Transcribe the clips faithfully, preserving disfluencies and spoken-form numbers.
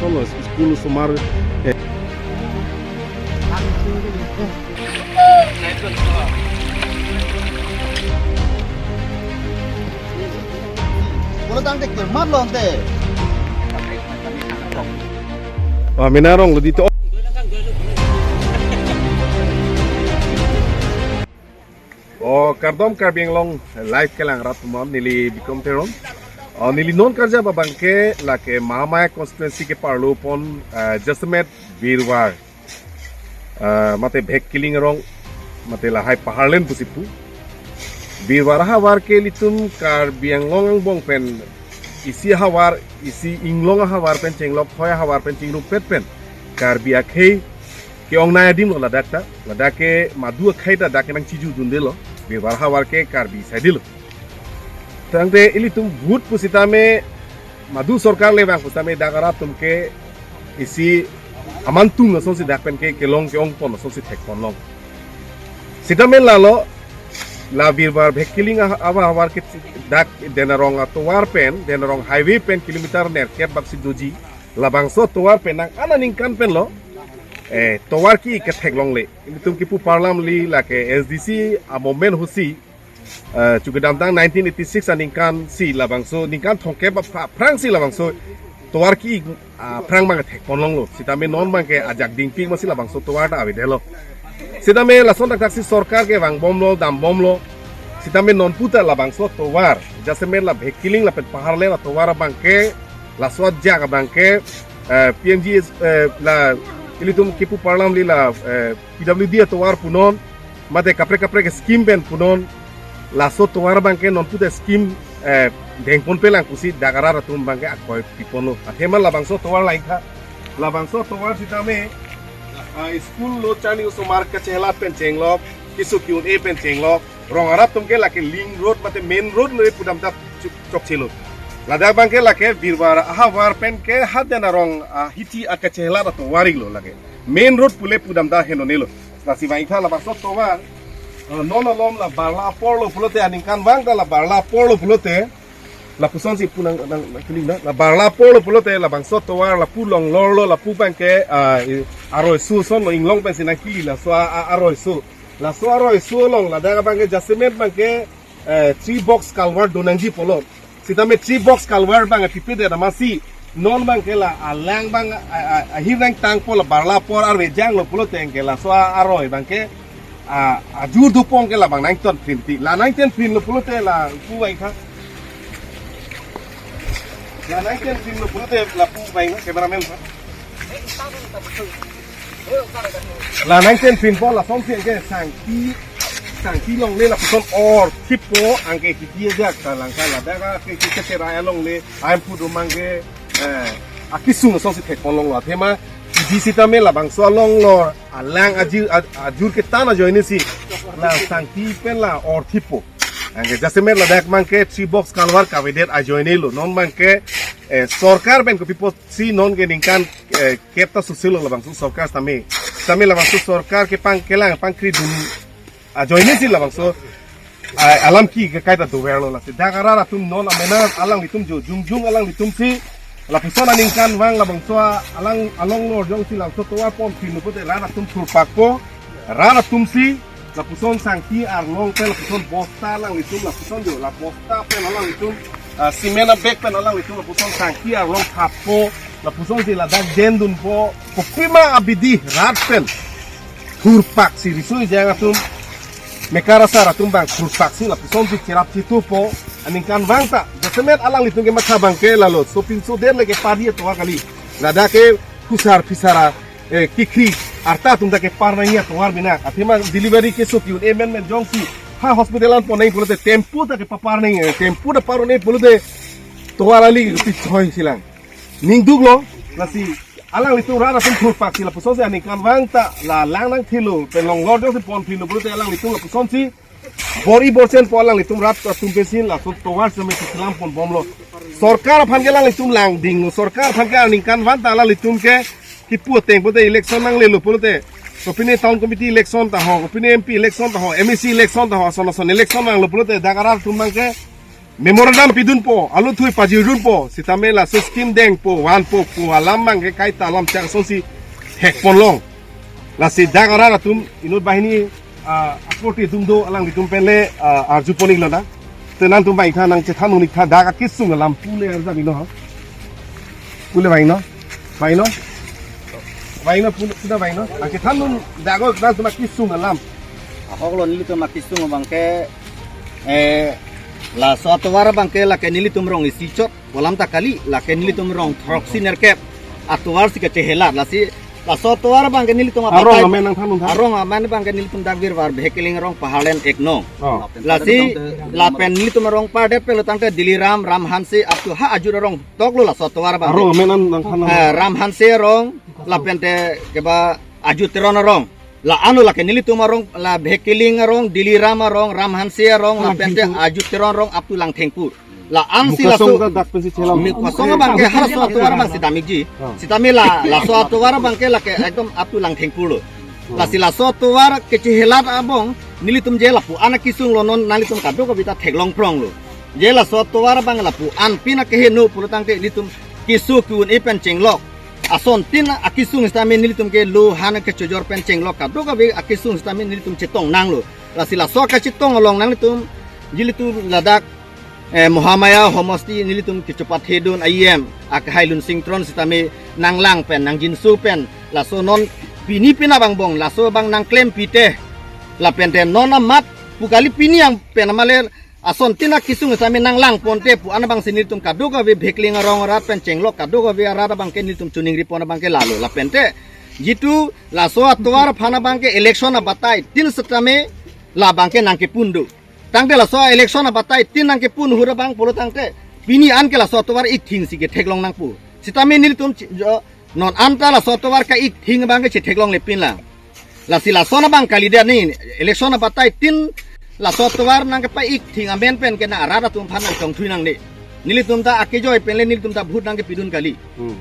School osomar, eh. Pulo tangte kemat lo ante. Oh, mena arong lo dito. Oh, kardom Karbi Anglong Live kelang rat mon, neli Bikram Teron. Oh, neli non karjap abangke lake Mahamaya constituency ke parlo pon, eh, jasemet Birwar. Eh, mate Bhekkiling arong, mate lahai Paharlen pusi pu. Birwar ahavar ke ilitum Karbi Anglong angbong pen isi ahavar, isi inglong ahavar pen chenglok, thoi ahavar pen chingrumpet pen Karbi akhei ke-ongnei adim lo ladak ta, ladak ke madu akhei ta dak ke nangchijudundelo, Birwar ahavar ke Karbi saidelo. Tangte ilitum vote pusitame madu sorkar le vang pusitame dak arat atum ke isi amantung asonsi dak pen ke kelong ke-ong pon asonsi thek pon long. Sitame lalo la Birwar Bhekkiling ah-, ahavar ke dak Denarong atovar pen, Denarong highway pen kilometer nerkep baksi doji. Labangso tovar pen nang ana ningkan pen lo, eh, tovar ki ketheklongle. Ilitum kipu parlam li lake S D C amomen husi, eh, chukidamtang nineteen eighty-six aningkan si labangso, ningkan thomkep aphrang si labangso tovar ki, ah, aphrang abang thek pon longlo. Sitame non abangke ajak dingpik masi labangso tovar ta avedetlo. Sitame lason thakthak si sorkar ke vangbomlo, dambomlo. Sitame non puta labangso tovar, jasemet la Bhekkiling lapen Paharlen atovar abangke, laso ajak abangke, eh, P M G S, eh, la ilitum kipu parlam li la, eh, P W D atovar punon, mate kaprek kaprek scheme pen punon, laso tovar abangke non puta scheme, eh, dengpon pelang pusi dak arat atum abangke akoi piponlo. Athema labangso tovar lain tha, labangso tovar sitame, ah, school lo charli osomar kachelat pen chenglok, keso ke-un-e pen chenglok, rong arat atum ke lake link road mate main road lo pudam ta chok-, chokchelo. Ladak abangke lake Birwar ahavar pen ke ha Denarong, ah, hithi akachelat atovar lo lake. Main road pule pudam ta henonelo. Lasi vang tha labangso tovar, eh, non alom la Barla apor lo pulote aningkan vang ta la Barla apor lo pulote. Lapuson si pu nang, nang, nangkiling na. La Barla apor lo pulote labangso tovar lapu longlor lo lapu abangke, ah, i, aroi su ason lo inglong pensi nangkili laso a, a, aroi su. Laso aroi su along ladak abangke jasemet abangke, eh, three box culvert do nangji pulo. Sitame three box culvert abang pipedet amatsi non abangke la alang abang a, a, ahir nangtangpo la Barla apor arve janglo pulote ke laso a, aroi abangke, a, ajur dopong ke labang nangton printi. La nangton prin lo pulote lapu vang tha. La nangton prin lo pulote lapu vang, cameraman tha. La nangton prinpo lasonsi ke sangti, sangti longle lapuson orthippo, anke kiki ajak ta langka ladak ke ke ke serai alongle, ahem pudum abangke, eh, akisung asonsi thek pon longlo. Athema di sitame labangso along lo, alang ajur, a-, ajur ketan ajoine si la sangti pen la orthippo. Anke jasemet ladak abangke three box culvert kavedet ajoine lo. Non abangke, eh, sorkar pen kopi apotsi non ke ningkan, eh, kep ta soselo labangso sorkar sitame. Sitame labangso sorkar kepangkelang pangkridun ajoine si labangso, ah, alam ki kekai ta doverlo lasi. Dak arat atum non amena alanglitum jo jongjong alanglitum si lapuson aningkan vang labangso alang along lor jongsi labangso tovar ponphin lo pulote rat atum thurpakpo, rat atum si lapuson sangti arlong pen lapuson bosta alanglitum lapuson jo la bosta pen alanglitum, ah, cement abag pen alanglitum lapuson sangti arlong thappo, lapuson si ladak jendunpo, kopima abidi rat pen thurpak si riso-ejang atum, mekar asar atum abang thurpak si lapuson si cherap chitupo aningkan vang ta. Jasemet alanglitum kematha abangke lalo sopinso der le kepari atovar kali. Ladak ke kusar phisara, eh, kikhri arta atum ta kepar nangji atovar binak. Athema delivery keso ke-un-e menmen jongsi ha hospital an pon nangji pulote tempo ta kepapar nangji, eh, tempo ta par un-e pulote tovar ali pi thoi silang. Ning duklo, lasi alanglitum rat atum thurpak si lapuson si aningkan vang ta la lang nangthilo pen longlor jongsi ponphin lo pulote alanglitum lapuson si bor-i borchenpo alanglitum rat atum pensi laso tovar sitame si selam ponbomlo. Sorkar aphan ke alanglitum langding, sorkar aphan ke aningkan vang ta alanglitum ke kipu ateng pulote election nanglelo pulote, kopine town committee election ta ho, kopine M P election ta ho, M A C election ta ho, ason ason election nanglo pulote dak arat atum abangke memorandum pidunpo, alutthui pajirdunpo, sitame laso scheme dengpo, vanpo pu alam abangke kaita alam chak asonsi hekponlong. Lasi dak arat atum inut banghini, ah, akorte atum do, alanglitum penle, ah, arjupon-iklo na. Te nangtum vangtha, nangchethan un-iktha, dak akesung alam pule arjap-iknon ha. Pule vangnon. Vangnon. Vangnon, pule, pule vangnon. Nangchethan un dak o nangtum akesung alam. Ahoklo, nelitum akesung abangke, eh, laso atovar abangke lake nelitum rong isi chot pu alam ta kali, lake nelitum rong throksi nerkep atovar si kachehelat, lasi laso atovar abangke nelitum arong abatai amen nangthan un tha. Arong amen abangke nelitum dak Birvar Bhekkeling arong Paharlen ek nong. Oh. Lasi lapen nelitum arong pardet pulo tangte Diliram, Ram Hanse, up to ha ajut arong toklo laso atovar abangke. Arong amen nang, nangthan un. Eh, Ram Hanse arong, lapente keba Ajut Teron arong. La-anlo lake nelitum arong, la Bhekkeling arong, Diliram arong, Ram Hanse arong, lapente Langthengpur. Ajut Teron arong up to Langthengpur. La-ansi Mukasong laso, ka dak pensi chelang. Mukasong abangke halaso atovar abang si damji. Ah. Sitame la, laso atovar abangke lake ekdom up to Langthengpurlo. Ah. Lasi laso atovar kachehelat abang, nelitum je lapu-an akesunglo, non nanglitum kadokave ta theklongpronglo. Je laso atovar abang lapu-an pin akeheno pulo tangte nelitum keso ke-un-e pen chenglok. Asontin akesung sitame nelitum ke lo han kechojor pen chenglok, kadokave akesung sitame nelitum chetong nanglo. Lasi laso kachetong along nanglitum, nelitum ladak, eh, Mahamaya homosti nelitum kechopathedun a-EM akhai Lunsing Teron sitame nanglang pen, nangjinso pen, laso non pini pina bang bong, laso abang nangklem pite. Lapente non amat pu kali, pini yang pen amale asontin akesung sitame nanglangponte pu-an abangsi nelitum kadokave Bhekkeling arong arat pen chenglok kadokave arat abangke nelitum choningripon abangke lalo. Lapente jitu laso atovar aphan abangke election abatai tin sitame labangke nangkepun do. Tangte laso election abatai tin nangkepun ahut abang pulo tangte pini anke laso atovar ikthing si ketheklong nangpo. Sitame nelitum chi-, jo, non anta laso atovar ka-ikthing abangke chetheklongle pinlang. Lasi lason abang kalidet ni, election abatai tin laso atovar nangkepa-ikthing amen pen ke nang arat atum aphan nangtongthui nangne. Nelitum ta akejoi penle nelitum ta vote nangkepidun kali. Hmm.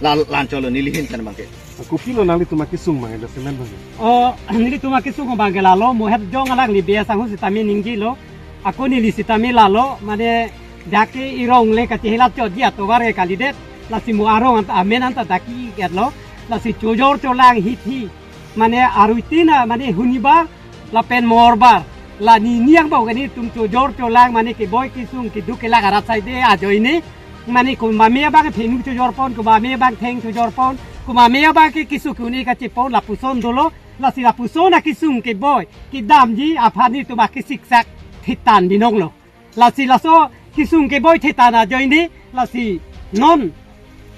La, la-anchotlo neli ahin pen abangke. Kopilo nanglitum akesung abang, eda semen abang? O, nelitum akesung abangke lalo, mohet jong alangli bia sangho sitame ningjelo. Ako neli sitame lalo, mane dak ke irong le kachehelat chotji atovar ke kalidet. Lasi mo arong anta amen anta dak ke-iketlo. Lasi chojor cholang hithi, mane arui tina, mane hunibar lapen morbar, la nini angbong ke nelitum chojor cholang, mane keboi kesung keduk kelak arat saide ajoine, mane komat me abang phenu chojorpon, komat me abang theng chojorpon, komat me abang ke keso ke-un-e kachepon, lapuson dolo. Lasi lapuson akesung keboi kedamji aphan nelitum akesiksak thetan binonglo. Lasi laso kesung keboi thetan ajoine, lasi non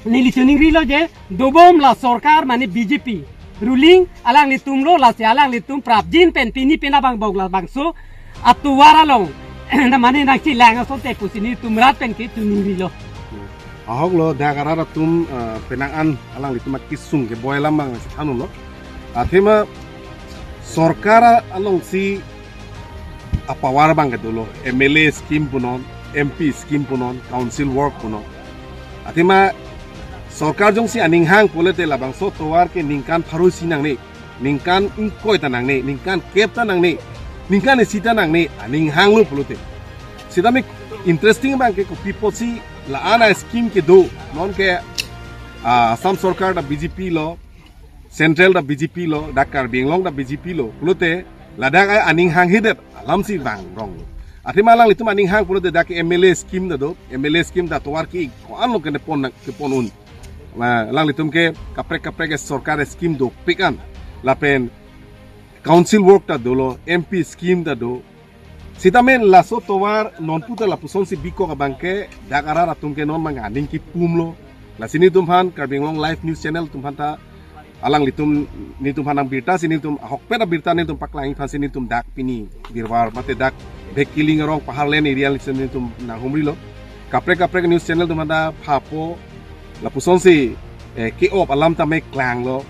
neli choningrilo je dobom la sorkar mane BJP ruling alanglitumlo, lasi alanglitum prapjin pen pini pena bang bok labangso atovar along na mane nangchelang asonte pusi nelitum rat pen ke choningrilo. Ahoklo, dak arat atum, eh, penang an alanglitum akesung keboi alam abang si thanlo. Athema sorkar alongsi apower abangke dolo, MLA scheme punon, MP scheme punon, council work punon. Athema sorkar jongsi aning hang pulote labangso atovar ke ningkan pharo isi nangne, ningkan ingkoi ta nangne, ningkan kep ta nangne, ningkan isi ta nangne, aning hanglo pulote. Sitame interesting abangke kopi apotsi la-an ascheme kedo, non ke, ah, Assam sorkar ta BJP lo, Central ta BJP lo, dak Karbi Anglong ta BJP lo pulote, ladak a-, aning hanghedet alamsi vangronglo. Athema alanglitum aning hang pulote dak MLA scheme ta do, MLA scheme ta atovar ke ko-anlo kene pon nang, kepon un. Ma, alanglitum ke kaprek kaprek ke sorkar scheme dopik an. Lapen council work ta dolo, MP scheme ta do. Sitame laso atovar non puta lapusonsi bikok abangke dak arat atum ke non abang aning kipumlo. Lasi nelitum aphan, Karbi Anglong Live News Channel atum aphan ta, alanglitum, nelitum aphan nang birta si nelitum ahokpet abirta nelitum paklang aphansi nelitum dak pini Birvar mate dak Bhekkeling arong Paharlen area alongsi nelitum nanghumrilo. Kaprek kaprek news channel atum aphan ta phapo, lapusonsi, eh, ke-op alam tame klanglo.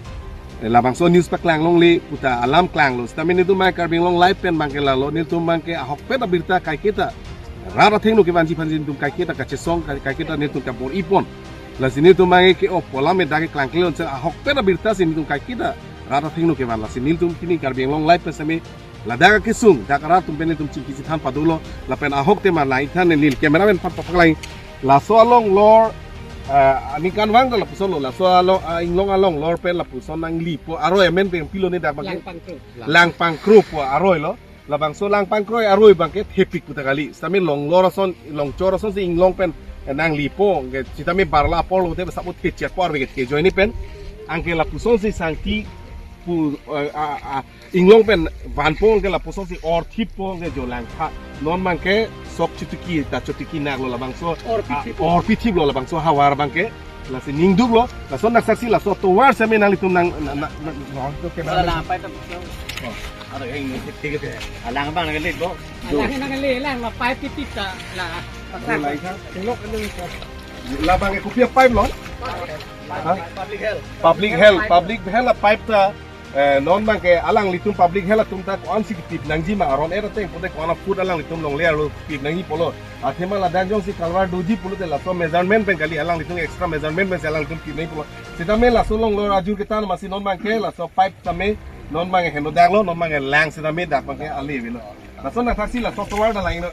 Eh, labangso news paklang longle puta alam klanglo. Sitame nelitum abang Karbi Anglong Live pen abangke lalo, nelitum abangke ahokpet abirta kaiketa rat athengno kevanji aphansi nelitum kaiketa kachesong, kai-, kaiketa nelitum kabor-ipon. Lasi nelitum abangke ke-op alam me dak ke klangkle-on, ahokpet abirta si nelitum kaiketa rat athengno kevan. Lasi nelitum pini Karbi Anglong Live pen sitame Ladak akesung dak arat atum pen itum chingki chethan padolo, lapen ahok tema nai than neli cameraman aphan papaklangji. Laso along lor, eh, aningkanvang ta lapuson lo, laso along, ah, inglong along lor pen lapuson nanglipo aroi amen pen pilo ne dak abangke. Langpangkro. Langpangkro pu aroi lo. Labangso Langpangkro aroi abangke thepik pu ta kali. Sitame longlor ason, longchor asonsi inglong pen, eh, nanglipo, anke sitame barla apor lote basa pu thechet apor ave ke thejoine pen. Anke lapusonsi sangti pu, eh, a, a, inglong pen vanpo, anke lapusonsi or thippo, anke jo langtha. Non abangke sok chotiki ta chotiki naklo labangso, Or ah, pithip. Or pithiplo labangso havar abangke. Lasi ningduklo, lason naksaksi laso tovar sitame nanglitum nang, na, na, na, na, na, Wala lang pipe ta. Oh. Ano yung ticket eh. Alang abang nanglit bo. Alang nanglit lang, ma pipe pithip ta la. Wala lang. Labang ke kopi a-pipe lo? Ha? Public health. Public health, public health a-pipe ta, eh, non abangke alanglitum public health atum ta ko-ansi kipip nangji ma aron era teng pute ko-an a-foot alanglitum longle arlo kipip nangji pulo. Athema ladak jongsi kalvar doji pulote laso measurement pen kali, alanglitum extra measurement pensi alanglitum kipip nangji pulo. Sitame laso longlor ajur ketan masi non abangke laso pipe tame non abangke heno daklo, non abangke lang sitame dak abangke ale avelo. Laso nakthaksi laso tovar ta langnon.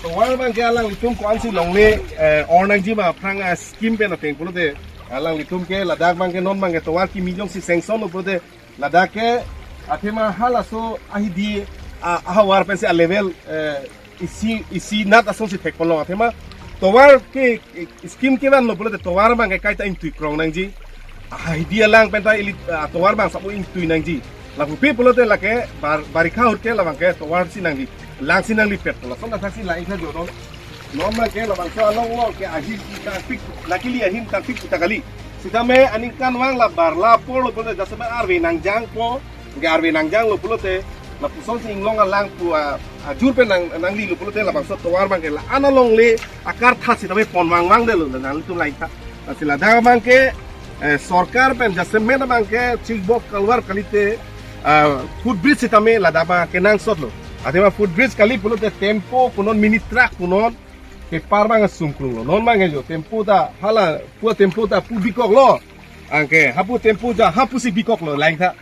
Tovar abangke alanglitum ko-ansi longle, eh, or nangji ma aphrang a-scheme pen ateng pulote alanglitum ke ladak abangke non abangke tovar kimi jongsi sanction lo pulote ladak ke athema halaso ahidi a, ahavar pensi a-level, eh, isi, isi nat asonsi thekponlong athema tovar ke, eh, scheme kevanlo pulote tovar abangke kaita ingtui krong nangji. Ahidi alang pen ta ili, ah, tovar abang sabo ingtui nangji. Lapu pi pulote lake bar, barikha ahut ke labangke tovarsi nangli, langsi nanglipet pulo. Lason nakthaksi la ingkha jodon. Non abangke labangso along lo ke ahin tangpik, nakili ahin tangpik pu ta kali. Sitame aningkanvang la barla apor lo pulote jasemet arve nangjangpo, anke arve nangjanglo pulote lapusonsi inglong alang pu a, ajur pen nang, nanglilo pulote labangso tovar abangke la-an alongle akartha sitame ponvangvangdetlo nanglitum la ingkha. Lasi ladak abangke, eh, sorkar pen jasemet abangke chikbok kalvar kalite, ah, footbridge sitame ladak abang kenangsotlo. Athema footbridge kali pulote tempo punon, mini truck punon, kepar abang asungkrunglo. Non abangke jo tempo ta hala pu tempo ta pu bikoklo. Anke hapu tempo ta hapusi bikoklo, la ingkha.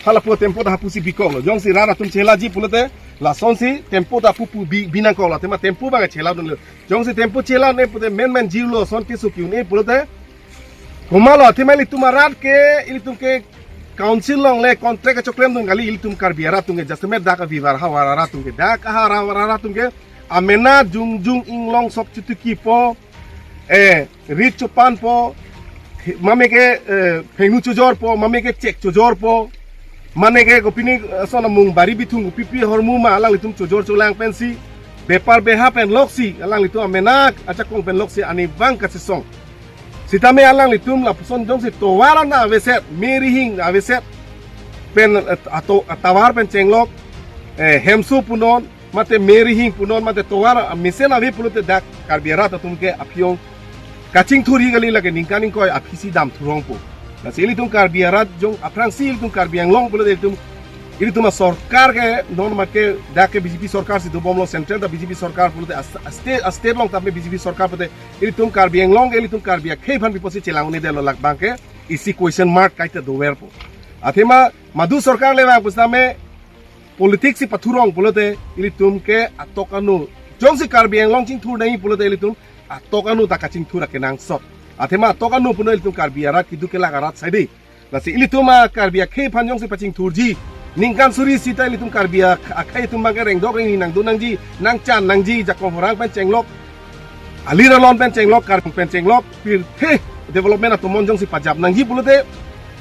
Hala pu tempo ta hapusi bikoklo. Jongsi rat atum chelaji pulote lasonsi tempo ta pu pu bi, binangkoklo. Athema tempo abang cheladunlo. Jongsi tempo cheladun-e pulote menmen jirlo son keso ki-un-e pulote. Komatlo athema ilitum arat ke, ilitum ke council alongle contract kachoklemdun kali, ilitum Karbi arat atum ke jasemet dak avivar havar arat atum ke, dak ahavar arat atum ke amena jongjong inglong sok chotikipo, eh, rit chopanpo, mame ke, eh, phengnu chojorpo, mame ke chek chojorpo, mane ke kopine, eh, ason amung bari bithung kopipi ahormu ma alanglitum chojor cholang pensi, bepar beha pen loksi, alanglitum amena ajakong pen loksi arnivang kachesong. Sitame alanglitum lapuson jongsi tovar an aveset, me rihing aveset pen, eh, ato, tovar pen chenglok, eh, hemso punon, mate me rihing punon, mate tovar, ah, mesen ave pulote dak Karbi arat atum ke aphi-ong kachingthurji kali, lake ningkan ingkoi aphisi damthurongpo. Lasi ilitum Karbi arat jong aphrangsi ilitum Karbi Anglong pulote ilitum, ilitum asorkar ke non abangke dak ke B J P sorkarsi dobomlo, central ta B J P sorkar pulote as-, a-state, a-state along ta B J P sorkar pulote ilitum Karbi Anglong ke ilitum Karbi akhei aphan pi apotsi chelang un-edetlo, labangke isi question mark kaita doverpo. Athema madu sorkar le vang pusitame politics si pathurong pulote ilitum ke atok anu. Jongsi Karbi Anglong chingthur nangji pulote ilitum atok anu ta kachingthur akenangsot. Athema atok anu puno ilitum Karbi arat keduk kelak arat saide. Lasi ilitum a-Karbi akhei aphan jongsi pachingthurji, ningkan suri sita ilitum Karbi a-, akhei atum abangke rengdok rengni nangdun nangji, nangchan nangji, jakong horang pen chenglok, alir alon pen chenglok, karpung pen chenglok, pirthe development atomon jongsi pajap nangji pulote,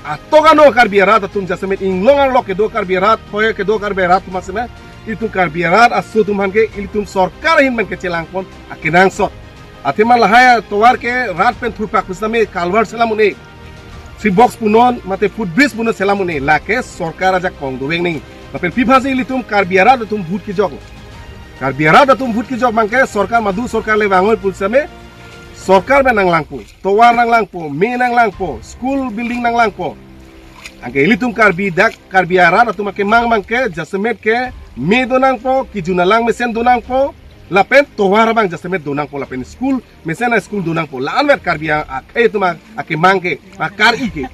atok ano Karbi arat atum jasemet inglong arlo kedo Karbi arat, hoye kedo Karbi arat atum aseme, ilitum Karbi arat aso atum aphan ke ilitum sorkar ahin pen kechelangpon akenangsot. Athema lahai atovar ke rat pen thurpak pusitame culvert selam un-e, chikbok punon, mate footbridge punon selam un-e, lake sorkar ajakong dovek nangji. Lapen pi aphansi ilitum Karbi arat atum vote kejok. Karbi arat atum vote kejok abangke sorkar madu sorkar le vangoi pusitame sorkar pen nanglangpo, tovar nanglangpo, me nanglangpo, school building nanglangpo. Anke ilitum Karbi dak Karbi arat atum akemang abangke jasemet ke me donangpo, kejun alang mesen donangpo, lapen tovar abang jasemet donangpo, lapen school mesen a-school donangpo. La-anvet Karbi a-, akhei atum a-, akemang ke, akar-i ke.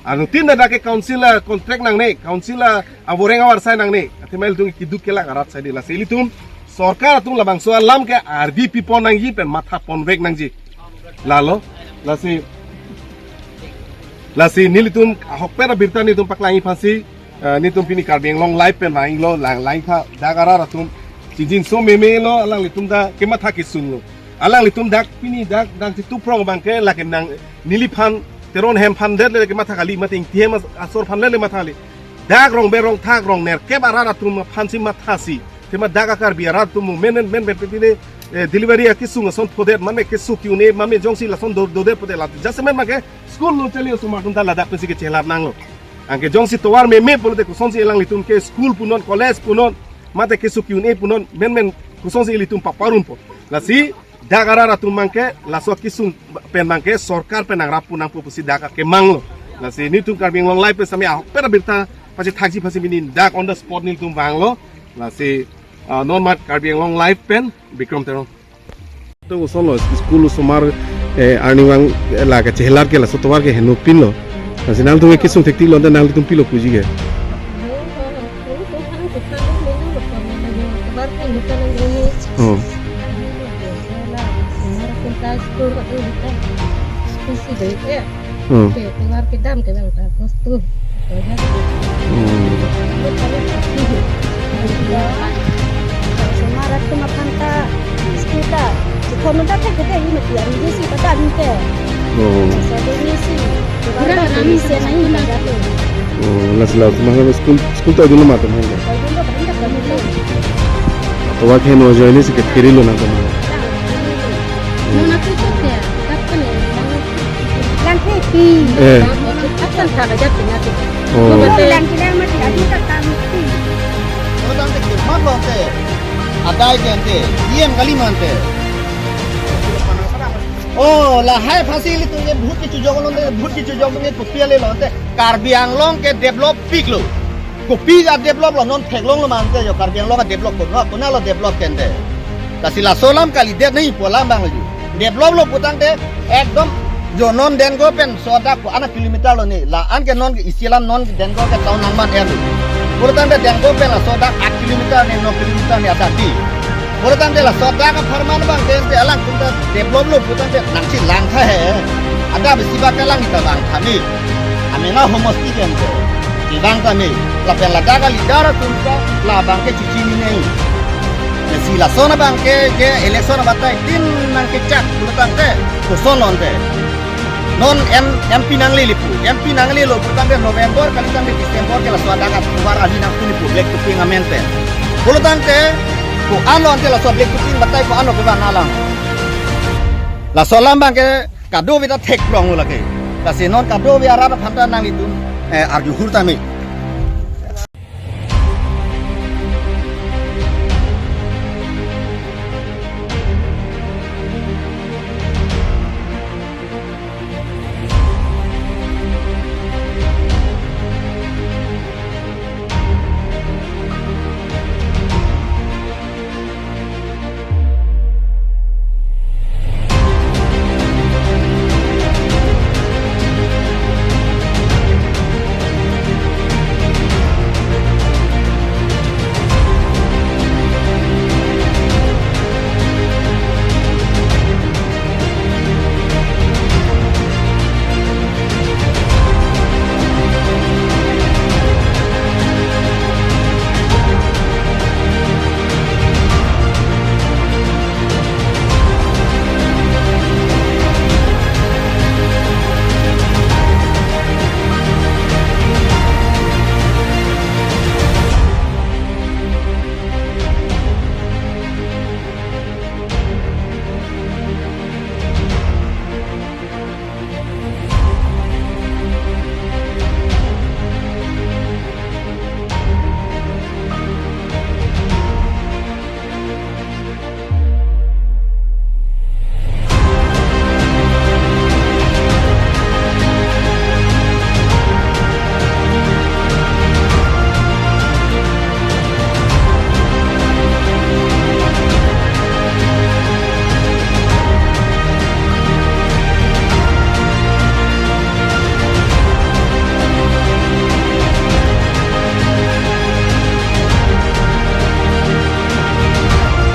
Anuttin dak ke council a contract nangne, council a avoreng avarsai nangne. Athema ilitum keduk kelak arat sai dei. Lasi ilitum sorkar atum labangso alam ke ardi pipon nangji pen matha ponvek nangji. Lalo, lasi, lasi nelitum ahokpet abirta nelitum paklangji aphansi, eh, nelitum pini Karbi Anglong Live pen vanglo, lang, langtha dak arat atum chingjinso meme lo, alanglitum dak kematha kesung lo. Alanglitum dak pini dak, dak si tuprong abang ke lake nang neliphan, Teron hem aphan det le kematha kali, mate Ingti hem as-, asor aphan le le matha kali. Dak rong berong thak rong nerkep arat atum aphansi mathasi. Athema dak a Karbi arat atum men men men pen pine, eh, delivery akesung ason phodet, mane keso ki-un-e, mane jongsi lason do, dodet phodet la. Jasemet abang ke school lo chali osomar atum ta ladak pensi kechelap nanglo. Anke jongsi tovar meme pulote kosonsi alanglitum ke school punon, college punon, mate keso ki-un-e punon, men men kosonsi ilitum paparunpo. Lasi dak arat atum abang ke laso kesung pen abang ke sorkar pen nangrap pu nangpo pusi dak akemang lo. Lasi nelitum Karbi Anglong Live pen sami ahokpet abirta pachethakji aphansi pini dak on the spot nelitum vanglo. Lasi, ah, non mat Karbi Anglong Live pen Bikram Teron. To kosonlo school osomar, eh, arnivang, eh, la kachelar ke laso tovar ke heno pinlo. Lasi nangtum kesung thektik lo, nangtum pilo puji ke. Oh. Oh. Oke, tovar kedam ke bang ta kos tu. Hmm. Tovar kedam. Osomar atum aphan ta school ta. Sekolah ta ke ke ini mati, ini si pada ini ke. Oh. Sekolah ini si. Kurang kurang ini se nahi pada tu. Oh, lasi la osomar school, school ta dulu mati, hai. Dulu pada kami tu. Tovar ke no join si ke kiri lo nangtum. Nona tu tu ya, tak kene. Lang ke pi. Eh. Akan kha aja pi na tu. Oh. Lang ke lang mati, adi tak kami pi. Lo tang te ke mat lo te. Adai ke ante, D M kali ma ante. Oh, lahai aphansi ilitum ke vote kechojok lo te, vote kechojok ke kopi ale lo te. Karbi Anglong ke develop pik lo. Kopi ja develop lo, non theklong lo ma ante jo, Karbi Anglong a develop ko, no, konat lo develop ke ante. Lasi laso alam kalidet nangji pu alam abang lo jo. Develop lo putangte ekdom jo non Denggo pen sodak ko-an a kilometer lo ne. La-an ke non ke isi alam non Denggo ke town nangman er lo. Putangte Denggo pen la sodak aat kilometer ne, no kilometer ne adak di. Putangte la sodak apharman abang ke ante alangtum ta develop lo putangte nangchilang tha he. Ada besi bak kalang ita lang tha ne. Amena homosti ke ante. Chevang tame, lapen ladak a leader atum ta labang ke chichini nai. Lasi lason abang ke je election abatai tin nangkechak pulotangte koson lo ante. Non M, M P nanglele pu, M P nanglelo pulotangte November kalitangte December ke laso adak atovar ali nangpuni pu black topping amen pen. Pulotangte ko-an lo ante laso black topping batai ko-an lo kevan alam. Laso alam abang ke kadokave ta thekprong lo lake. Lasi non kadokave arat aphan ta nanglitum, eh, arjuhur tame.